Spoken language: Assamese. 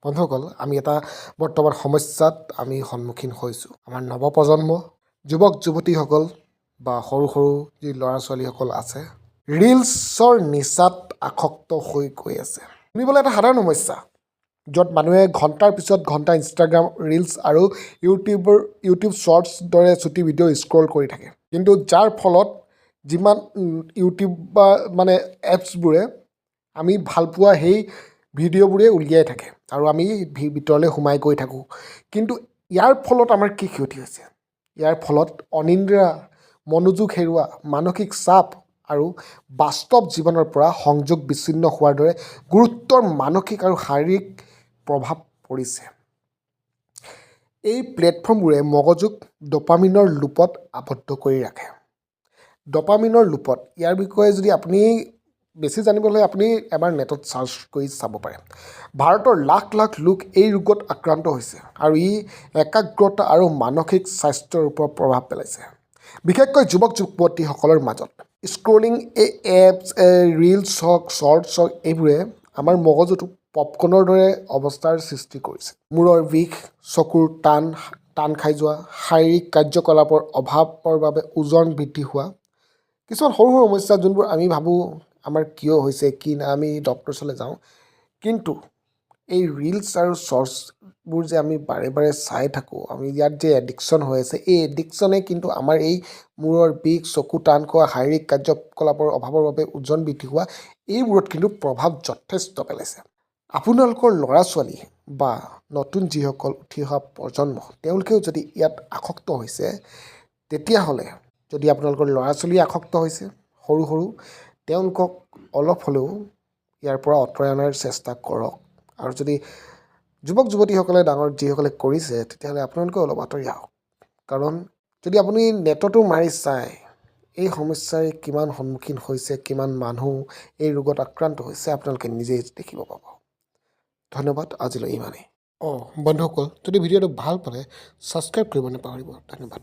বন্ধুসকল, আমি এটা বৰ্তমান সমস্যাত আমি সন্মুখীন হৈছোঁ। আমাৰ নৱপ্ৰজন্ম, যুৱক যুৱতীসকল বা সৰু সৰু যি ল'ৰা ছোৱালীসকল আছে, ৰিলছৰ নিচাত আসক্ত হৈ গৈ আছে। শুনিবলৈ এটা সাধাৰণ সমস্যা, য'ত মানুহে ঘণ্টাৰ পিছত ঘণ্টা ইনষ্টাগ্ৰাম ৰিলছ আৰু ইউটিউব শ্বৰ্টছ দৰে চুটি ভিডিঅ' স্ক্ৰল কৰি থাকে। কিন্তু যাৰ ফলত যিমান ইউটিউব বা মানে এপছবোৰে আমি ভালপোৱা সেই ভিডিঅ'বোৰে উলিয়াই থাকে আৰু আমি ভিতৰলৈ সোমাই গৈ থাকোঁ। কিন্তু ইয়াৰ ফলত আমাৰ কি ক্ষতি হৈছে? ইয়াৰ ফলত অনিদ্ৰা, মনোযোগ হেৰুওৱা, মানসিক চাপ আৰু বাস্তৱ জীৱনৰ পৰা সংযোগ বিচ্ছিন্ন হোৱাৰ দৰে গুৰুতৰ মানসিক আৰু শাৰীৰিক প্ৰভাৱ পৰিছে। এই প্লেটফৰ্মবোৰে মগজুক ডপামিনৰ লুপত আবদ্ধ কৰি ৰাখে, ডপামিনৰ লুপত। ইয়াৰ বিষয়ে যদি আপুনি বেছি জানিবলৈ, আপুনি এবাৰ নেটত চাৰ্চ কৰি চাব পাৰে। ভাৰতৰ লাখ লাখ লোক এই ৰোগত আক্ৰান্ত হৈছে আৰু ই একাগ্ৰতা আৰু মানসিক স্বাস্থ্যৰ ওপৰত প্ৰভাৱ পেলাইছে, বিশেষকৈ যুৱক যুৱতীসকলৰ মাজত। স্ক্ৰলিং এই এপছ, ৰিলছ হওক, শ্বৰ্টছ হওক, এইবোৰে আমাৰ মগজুটোক পপকৰ্ণৰ দৰে অৱস্থাৰ সৃষ্টি কৰিছে। মূৰৰ বিষ, চকুৰ টান টান খাই যোৱা, শাৰীৰিক কাৰ্যকলাপৰ অভাৱৰ বাবে ওজন বৃদ্ধি হোৱা, কিছুমান সৰু সৰু সমস্যা, যোনবোৰ আমি ভাবোঁ আমাৰ কিয় হৈছে, কি নাই, আমি ডক্টৰ ওচৰলৈ যাওঁ। কিন্তু এই ৰিলছ আৰু শ্বৰ্টছবোৰ যে আমি বাৰে বাৰে চাই থাকোঁ, আমি ইয়াত যে এডিকশ্যন হৈ আছে, এই এডিকশ্যনে কিন্তু আমাৰ এই মূৰৰ বিষ, চকু টান খোৱা, শাৰীৰিক কাৰ্যকলাপৰ অভাৱৰ বাবে ওজন বৃদ্ধি হোৱা, এইবোৰত কিন্তু প্ৰভাৱ যথেষ্ট পেলাইছে। আপোনালোকৰ ল'ৰা ছোৱালী বা নতুন যিসকল উঠি অহা প্ৰজন্ম, তেওঁলোকেও যদি ইয়াত আসক্ত হৈছে, তেতিয়াহ'লে যদি আপোনালোকৰ ল'ৰা ছোৱালী আসক্ত হৈছে সৰু সৰু, তেওঁলোকক অলপ হ'লেও ইয়াৰ পৰা আঁতৰাই অনাৰ চেষ্টা কৰক। আৰু যদি যুৱক যুৱতীসকলে, ডাঙৰ যিসকলে কৰিছে, তেতিয়াহ'লে আপোনালোকেও অলপ আঁতৰি আহক। কাৰণ যদি আপুনি নেটতো মাৰি চায়, এই সমস্যাৰে কিমান সন্মুখীন হৈছে, কিমান মানুহ এই ৰোগত আক্ৰান্ত হৈছে, আপোনালোকে নিজেই দেখিব পাব। ধন্যবাদ, আজিলৈ ইমানেই। অঁ বন্ধুসকল, যদি ভিডিঅ'টো ভাল পালে ছাবস্ক্ৰাইব কৰিব নাপাহৰিব। ধন্যবাদ।